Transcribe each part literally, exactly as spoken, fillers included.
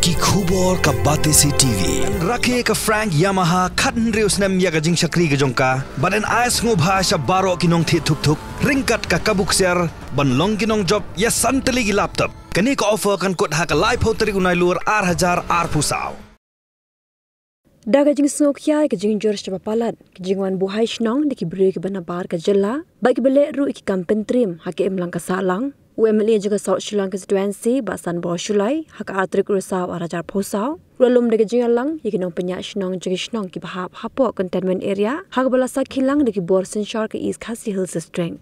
Ki khubor ka Batesi T V. Rakhe ka Frank Yamaha khathynriew snem ïa ka jingshakri ka jong ka. Bad yn ai sngewbha sha baroh ki nongthied thuk thuk ryngkat ka kabu ksiar ban long ki nongjop ïa san tylli ki laptop. Kane ka offer kan kut ha ka laiphew tarik u Nailur ar hajar arphew saw. Da ka jingsngewkhia ïa ka jingjur shaba palat ka jingwan buhai shnong da ki briew kiba nabar ka jylla bad kiba leh ruh ïa ki kam pyntriem ha ka imlang ka sahlang, u M L A jong ka South Shillong Constituency, Bah Sanbor Shullai, ha ka ar tarik u Risaw ar hajar arphew saw, u la lum da ka jingïalang ïa ki nongpynïaid shnong jong ki shnong kiba hap hapoh containment area, ha kaba la sakhi lang da ki bor synshar ka East Khasi Hills District.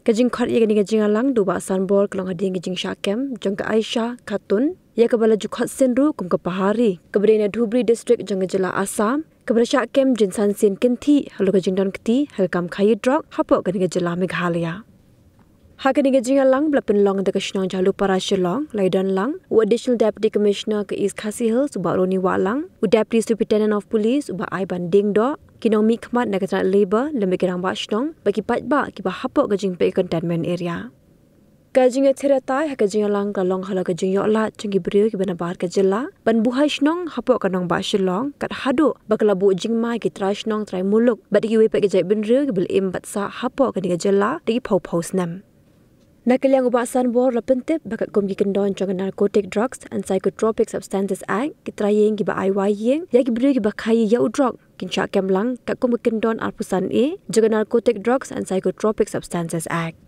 Ka jingkhot ïa kane ka jingïalang da u Bah Sanbor ka long hadien ka jingshah kem jong ka Aisha Khatun, ïa kaba la ju khot sien ruh kum ka Pahari, kaba dei na Dhubri District jong ka jylla Assam, kaba la shah kem jingsan sien kynthih halor ka jingdon kti ha ka kam khaïi drok hapoh kane ka jylla Meghalaya. Ha kane ka jingïalang ba la pynlong da ka shnong Jhalupara Shillong, la ïadon lang u Additional Deputy Commissioner ka East Khasi Hills, u Bah Roni Wahlang, u Deputy Superintendent of Police, u Bah Aiban Diengdoh, ki nongmihkhmat na ka tnat Labour lem bad ki rangbah shnong bad ki paidbah kiba hapoh ka jingpeit containment area. Ka jingïathied ïatai ha ka jingïalang ka long halor ka jingïoh lad jong ki briew kiba nabar ka jylla ban buhai shnong hapoh ka nongbah Shillong, kat haduh ba ka la buh jingma ïa ki trai shnong trai muluk bad ïa kiwei pat ki jaitbynriew kiba la im bad sah hapoh kane ka jylla da ki phew phew snem. Na ka liang u Bah Sanbor la pyntip ba katkum ki kyndon jong ka Narcotic Drugs and Psychotropic Substances Act, ki trai ïing kiba ai wai ïing ïa ki briew kiba khaïi ïa u drok kin shah kem lang katkum ka kyndon arphew san A jong ka Narcotic Drugs and Psychotropic Substances Act.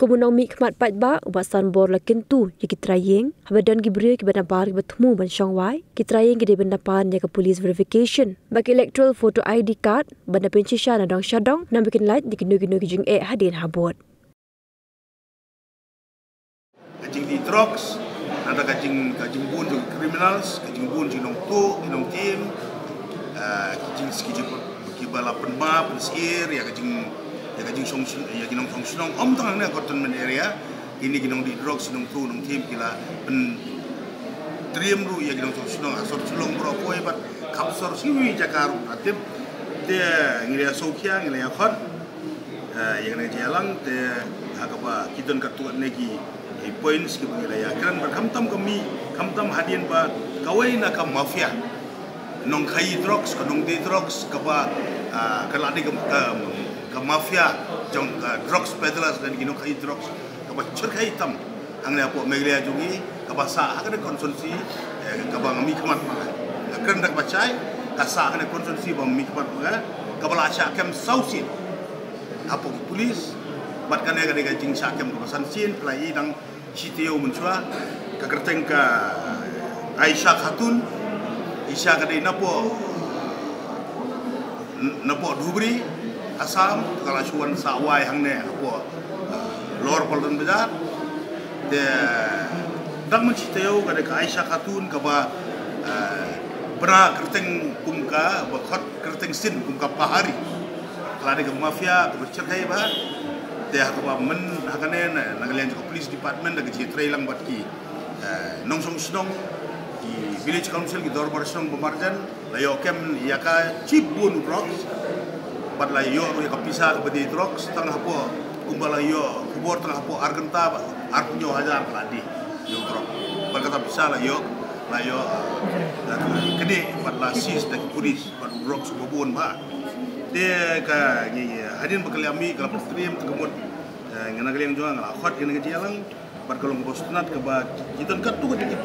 Kum u nongmihkhmat paidbah, u Bah Sanbor la kyntu ïa ki trai ïing, haba don ki briew kiba nabar kiba thmu ban shong wai, ki trai ïing ki dei ban da pan ïa ka police verification bad ka electoral photo I D card ban da pynshisha na dong sha dong, namar ba kin lait da kino kino ki jingeh hadien habud. Ka jingdih drugs, nangta ka jing, ka jingbun jong criminals, ka jingbun jong nongtuh, ki nongtim, ah, ki jing, ki jing, kiba la pynma, pynsyier ïa ka jing, ïa ka jingshong, ïa ki nongshong shnong, ym tang hangne ha containment area, kine ki nongdih drugs, ki nongtuh, nongtim, ki la pyntriem ruh ïa ki nongshong shnong ha sor Shillong baroh kawei bad khap sor shuh ïa ka jaka ruh, nga tip. Te ngi la ïa sngewkhia, ngi la ïa khot. Eh, ïa kane ka jingïalang te ha kaba ki don katto katne ki, ki points kiba ngi la ïa kren bad khamtam ka mih, khamtam hadien ba kawei na ka mafia nongkhaïi drugs, ka nongdie drugs kaba, ah, ka la dei ka, ka, ka mafia jong ka drugs peddlers lane ki nongkhaïi drugs kaba shyrkhei tam hangne hapoh Meghalaya jong ngi, kaba sah ha kane ka constituency, eh, kaba nga mihkhmat ma nga. Nga kren da kaba shai, ka sah ha kane ka constituency ba nga mihkhmat ma nga, kaba la shah kem saw sien hapoh ki police, bad kane ka dei ka jingshah kem kaba san sien, phi la i dang shi taïew mynshuwa, ka kyrteng ka Aisha Khatun, Aisha ka dei napoh, napoh Dhubri, Assam, ka la shu wan sah wai hangne hapoh, uh, Lower Paldon Bazar. Te dang mynshi taïew ka dei ka Aisha Khatun kaba, uh, bna kyrteng kum ka, ba khot kyrteng sien kum ka Pahari. Ka la dei ka mafia kaba shyrkhei bha. Te ha kaba myn ha kane na, na ka liang jong ka police department da ka jingïatreilang bad ki, eh, nongshong shnong, ki village council, ki dorbar shnong ba marjan, la ïoh kem ïa ka shibun u drugs. Bad la ïoh ruh ïa ka pisa kaba die drugs, tang hapoh, kumba la ïoh khubor tang hapoh ar kynta ba arphew hynñiew hajar ka la die ïa u drugs. Bad kata pisa la ïoh, la ïoh, eh, la kane bad la seize da ki police bad u drugs uba bun bha. Te ka ngi hadien ba ka la mih ka la pyntriem te ka mut, eh, nga na ka liang jong nga nga la khot ïa kane ka jingïalang. Bad ka long kaba sngewtynnat kaba ki don katto katne ki,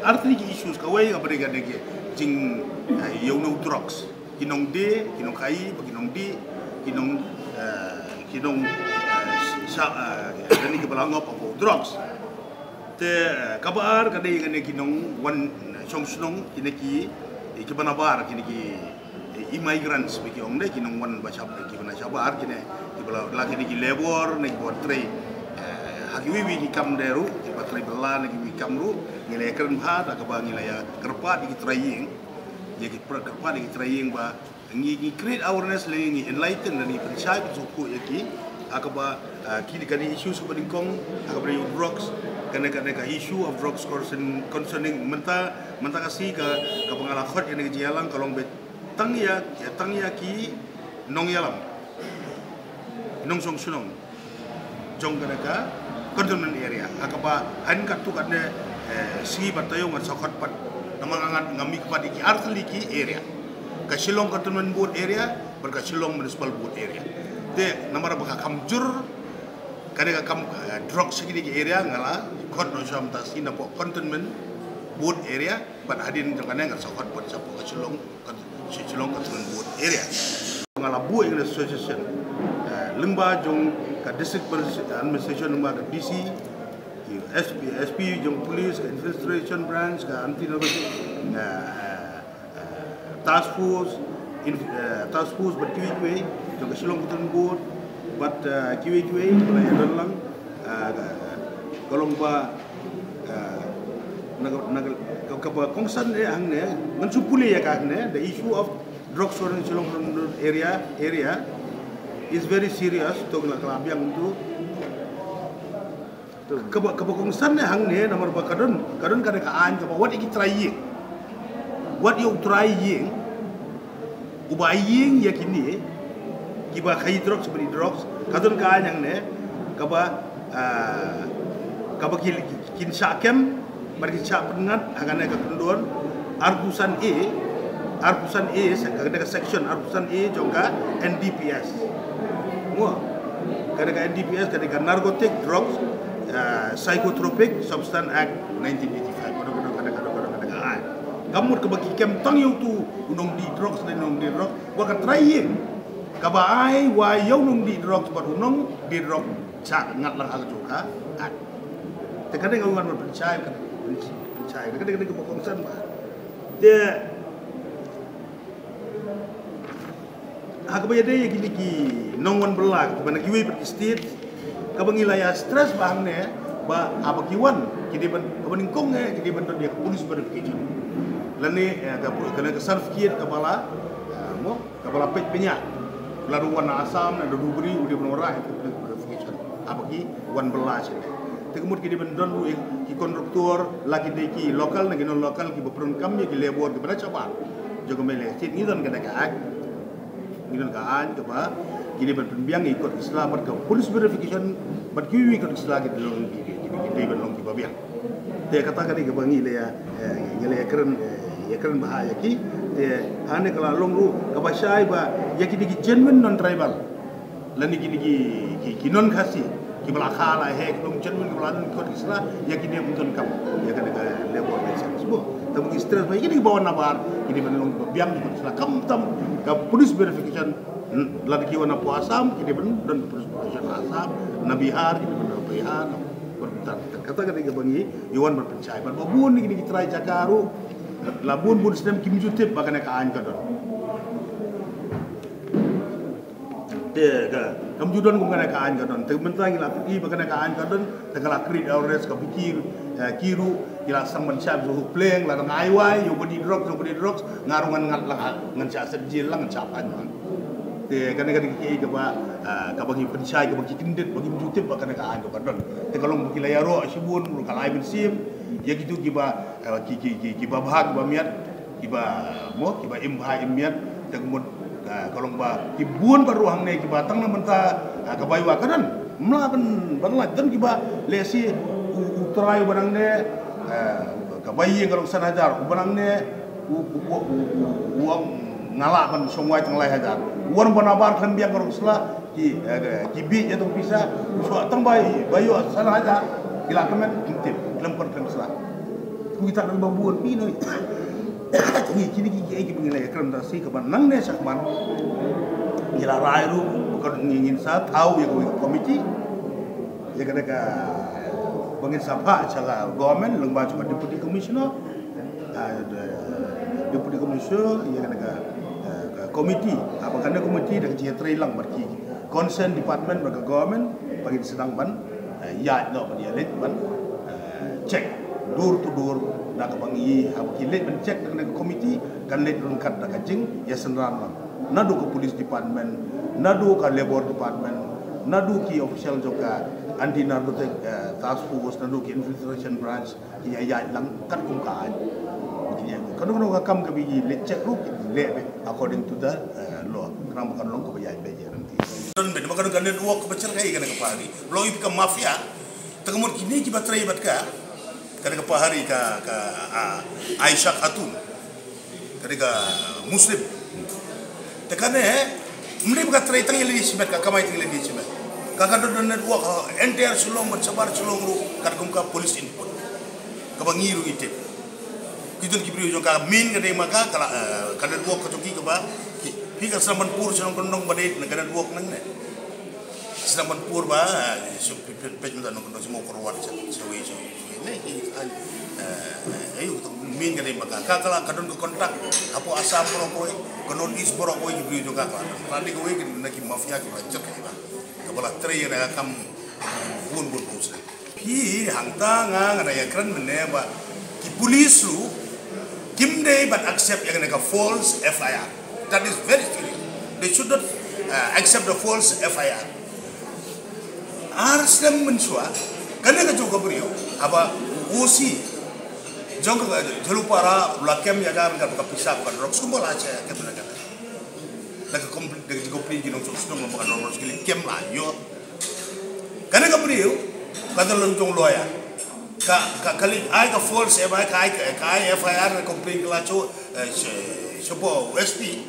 ar tylli ki issues, kawei kaba dei ka dei ka jing, eh, ïa une u drugs. Ki nongdie, ki nongkhaïi, bad ki nongdih, ki nong, eh, ki nong, eh, sha, eh, kane kiba la ngop hapoh u drugs. Te, eh, kaba ar ka dei kane ki nongwan, eh, shong shnong, kine ki, eh, kiba nabar, kine ki, eh, immigrants ba ki ong de, ki nongwan ba shab, kiba na shabar, kine kiba la, la kine ki labour ne kiba wan trei, eh, ha kiwei kiwei ki kam de ruh, kiba trei bylla ne kiwei ki kam ruh, ngi la ïa kren bha da kaba ngi la ïa kyrpad ïa ki trai ïing, ïa ki pra-, kyrpad ïa ki trai ïing ba ngi, ngi create awareness lane ngi enlighten lane ngi pynshai pynsngewthuh ïa ki ha kaba, ah, ki, kane issue kaba nyngkong ha kaba ïa u drugs, kane, kane ka issue of drugs concern, concerning mynta, mynta ka sngi ka, kaba nga la khot ïa kane ka jingïalang ka long ba tang ïa, tang ïa ki nongïalam, nongshong shnong jong kane ka containment area ha kaba hynnin katto katne, Sngi bad taïew ngan sa khot pat. Namar nga, nga mih pat ïa ki artylli ki area. Ka Shillong Cantonment Board area bad ka Shillong Municipal Board area. Te namar ba ka kam jur kane ka kam, eh, drug sha kine ki area, nga la khot noh sha mynta sngi napoh Cantonment Board area bad hadien jong kane ngan sa khot pat shapoh ka Shillong, Shillong Cantonment Board area. Nga la buh ïa kane association, eh, lyngba jong ka District Administration, lyngba ka D C, SP, SP jong police, ka infiltration branch, ka anti narcotic, eh, eh, task force, in, eh, task force bad kiwei kiwei jong ka Shillong Cantonment Board bad, eh, kiwei kiwei ba la ïadon lang, eh, ka, ka long ba, eh, na ka, na ka, ka, kaba kongsan eh hangne, ngan shu pule ïa ka hangne, the issue of drugs surrounding Shillong Cantonment area, area is very serious. To la ka la biang tu. Kaba, kaba kongsan eh hangne namar ba ka don, ka don kane ka aiñ kaba wat ïa ki trai ïing. Wat ïa u trai ïing uba ïing ïa kine kiba khaïi drugs, ba ri drugs. Ka don ka aiñ hangne kaba, ah, kaba ki, ki, kin shah kem bad kin shah pynngat ha kane ka kyndon arphew san A, arphew san A, se-, kane ka section arphew san A jong ka N D P S. Mo, kane ka N D P S, kane ka Narcotic Drugs, eh, Psychotropic Substance Act nineteen eighty-five. Kane, kane, kane, kane, kane, kane ka aiñ. Ka mut kaba ki kem tang ïa utu u nongdih drugs lane u nongdih drugs, wat ka trai ïing kaba ai wai ïa u nongdih drugs bad u nongdih drugs shah ngat lang ha kajuh ka aiñ. Te kane nga wan ban pynshai, pynshai, pynshai, kane, kane kaba kongsan ba. Te ha kaba ïadei ïa kine ki nongwan bylla kiba na kiwei pat ki state, kaba ngi la ïa stress ba hangne ba haba ki wan, ki dei ban, kaba nyngkong eh ki dei ban don ïa ka police verification. Lane, eh, ka, ka, ka certificate kaba la, eh, mo, kaba la peit bniah. Lada u wan na Assam, na Dhubri, u dei ban wanrah ïa ka police verification haba ki wan bylla shane. Te ka mut ki dei ban don ruh ïa ki contractor, la ki dei ki local, na ki non local, kiba pyndonkam ïa ki labour kiba na shabar jong ka MLA. Te ngi don kane ka act, ngi don ka aiñ kaba ki dei ban pynbiang ïa ki kot ki sla bad ka police verification bad kiwei ki kot ki sla ki dei long ki, ki, ki, ki dei ban long kiba biang. Te kata ka dei kaba ngi la ïa, eh, ngi la ïa kren, eh, ïa kren bha ïa ki. Te hangne ka la long ruh kaba shai ba ïa ki dei ki genuine non-tribal. Lane kine ki, ki, ki non Khasi kiba la kha la heh, ki long genuine, kiba la don kot ki sla, ïa kine ym donkam ïa kane ka labour license. Mo, tang ba ngi stress ba ïa kine kiba wan nabar ki dei ban long kiba biang ki kot ki sla. Khamtam ka police verification, hmm, lada ki wan napoh Assam ki dei ban don police verification Assam, na Bihar ki dei ban don Bihar, na, kata ka dei kaba ngi ïa wan ban pynshai. Bad ba bun kine ki trai jaka ruh la bun bun snem kim ju tip ba kane ka aiñ ka don. Te ka, kam ju don kum kane ka aiñ ka don. Te mynta ngi la pyni ba kane ka aiñ ka don, te ka la create awareness, ka phi ki, eh, ki ruh ki la sdang ban shah shuh pleng, la dang ai wai ïa u ba dih drugs, ïa u ba dih drugs, nga ruh ngan ngat lang ha, ngan shah set jail lang, ngan shah fine lang. Te kane ka dei kaei kaba, eh, kaba ngi pynshai, kaba ki kyndit ba kim ju tip ba kane ka aiñ ka don. Te ka long ba ki la ïaroh shibun ruh ka lai mynsiem ïa kitu kiba, eh, ki, ki, ki, kiba bha kiba miat, kiba, mo, kiba im bha im miat. Te ka mut, ah, ka long ba ki bun bha ruh hangne kiba tang na mynta, ah, kaba ïa ka don. Mla ban, ban lait don kiba lehse u, u trai uba nangne, ah, kaba ïa ka long san hajar, uba nangne u, u, u, u, u ong nga lah ban shong wai tang lai hajar. U wan ban nabar khlem biang ka rong sla, ki, eh, ki bit ïa tang pisa, u shuwa tang ba, ba ïoh san hajar, ki la kmen, kim tip, khlem kon khlem sla. Ku kita kren ba bun phi noi. Ngi kine ki, ki, ki ngi la ïa kren da si kaba nangne shakman. Ngi la rai ruh, ka ngi ngin sa thaw ïa ka committee. Ïa kane kaba ngin sa phah sha ka government, lyngba jong ka deputy commissioner. Ah, the deputy commissioner, ïa kane ka, eh, ka committee. Haba kane committee da ka jingïatreilang bad ki concerned department bad ka government, ba ngin sdang ban, eh, ïaid noh ban ïaleit ban, eh, check door to door, da kaba ngi, haba ki leit ban check da kane ka committee, kan leit ryngkat da ka jingïasynran lang. Naduh ka police department, naduh ka labour department, naduh ki official jong ka anti narcotic, eh, task force, naduh ki infiltration branch, ki ïa ïaid lang katkum ka aiñ. Ki ïa, kano kano ka kam kaba ngi leit check ruh, ki leh beit according to the, eh, law. Khnang ba kan long kaba ïaid beit ïa lynti. Don beit ba ka don ka network kaba shyrkhei kane ka party. Long ïa ka mafia. Te ka mut kine kiba trei bad ka, Ka dei ka Pahari ka, ka, ah, Aisha Khatun. Ka dei ka Muslim. Te kane, ym dei ba ka trei tang ïa lade shimet, ka kamai tang ïa lade shimet. Ka ka don network ha entire Shillong bad shabar Shillong ruh, katkum ka police input. Kaba ngi ruh ngi tip. Ki don ki briew jong ka, main ka dei ma ka, ka la, eh, ka network ka jong ki kaba, ki, phi ka sdang ban pur sha nongkyndong ba dei na ka network nangne. Sdang ban pur ba, eh, shu phi phi peit mynta nongkyndong shu mo kyrwat sha, sha wei, sha wei, sha wei. Ne ki, eh, eh, ayu, main ka dei ma ka. Ka, ka la, ka don ka contact hapoh Assam baroh kawei, ka North East baroh kawei, ki briew jong ka, ka la don. Ka dei kawei na ki mafia kiba jyrkhat ba. Kaba la trei ïa ka kam bun bun bun sdang. Phi hangta nga, nga da ïakren mynne ba ki police ruh kim dei ban accept ïa kane ka false F I R. That is very serious. They should not, uh, accept the false F I R. Ar snem mynshuwa, kane ka jong ka briew, haba u O C jong ka Jhalupara u la kem ïa ka, ka, ka pisa ka drugs kumba la shu kem ïa ka. Da ka complain, da ka complain ki nongshong shnong ba ka drugs ki la kem la ïoh. Kane ka briew ka dang long jong lawyer. Ka, ka, ka leit ai ka false F I R, ka ai, ka ai F I R na complain ka la shu, eh, shu, shu ba S P.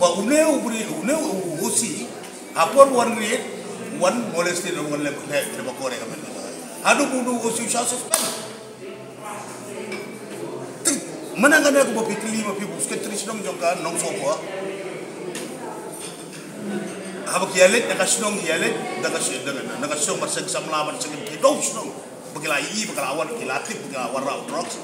Ba une u briew, une u O C, ha por wan raid, wan molest, wan leh, leh, leh ba kore ka men. Haduh ba une u O C u shah suspend. Te, mana kane kaba phi kylli ma phi, u secretary shnong jong ka Nongsohphoh. Haba ki ïaleit na ka shnong, ki ïaleit na ka shi-, na, na, na ka shnong, ban seng samla, ban seng ki dei shnong. Ba ki la ïohi, ba ki la wan, ki la tip, ba ki la wanrah u drugs.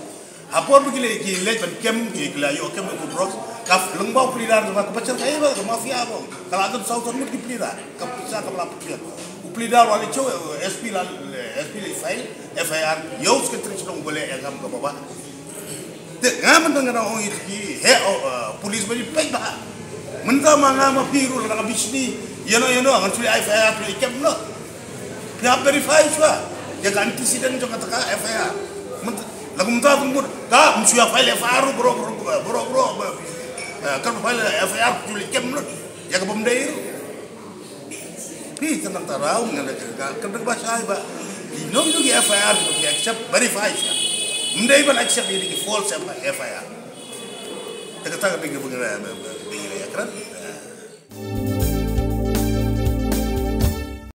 Ha por ba ki la, ki leit ban kem, ki, ki la ïoh kem ïa u drugs. Ka lyngba u pleader, ka ba, ka ba jar ka, eh, ba, ka mafia ba. Ka la don saw san ngut ki pleader. Ka pisa ka ba la pisa. U pleader u la leit sha, eh, S P la, eh, S P la file F I R ïa u secretary shnong ba leh ïa ka kam kaba bha. Te nga mynta nga dang ong ïa ki, he, oh, eh, police ba ïa peit bha. Mynta ma nga ma phi ruh la ka bishni, ïa no, ïa no, ngan shu leh F I R, shu leh kem noh. Phi hap verify shuwa ïa ka antecedent jong kata ka F I R. Mynta, la kumta ka mut, ka ym shu ïa file F I R ruh, bro, bro, bro, bro, bro. Eh, kan file F I R, shu leh kem noh. Ïa ka bym dei ruh. Phi, tang nangta ruh nga da ka, ka, ka ba shai ba. Ki nongduh ki F I R, ki accept, verify sha. Ym dei ban accept ïa ki false F I R. Te kata ka dei ka ba nga, ba, ba, ba nga ïakren.